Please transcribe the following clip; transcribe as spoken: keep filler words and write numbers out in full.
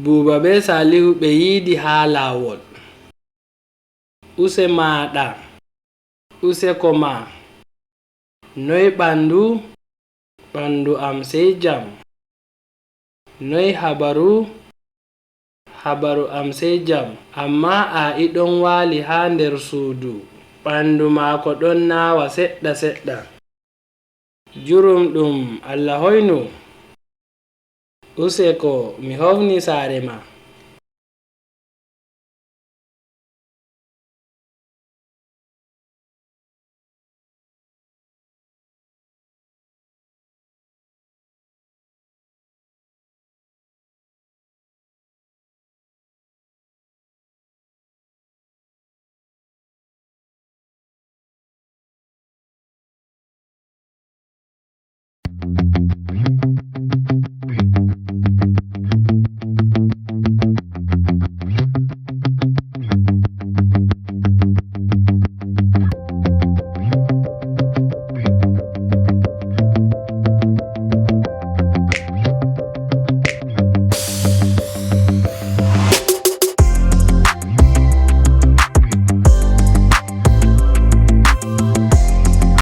Buuba bee Saalihu ɓe yiidi haa laawol. Use maaɗa. Use ko ma. Noy ɓanndu? Ɓanndu am sey jam. Noy habaru? Habaru am sey jam. Ammaa Aa'i ɗon waali haa nder suudu. Ɓanndu maako ɗon naawa seɗɗa seɗɗa. Jurum ɗum, Allah hoynu. Use ko mi hofni saare ma.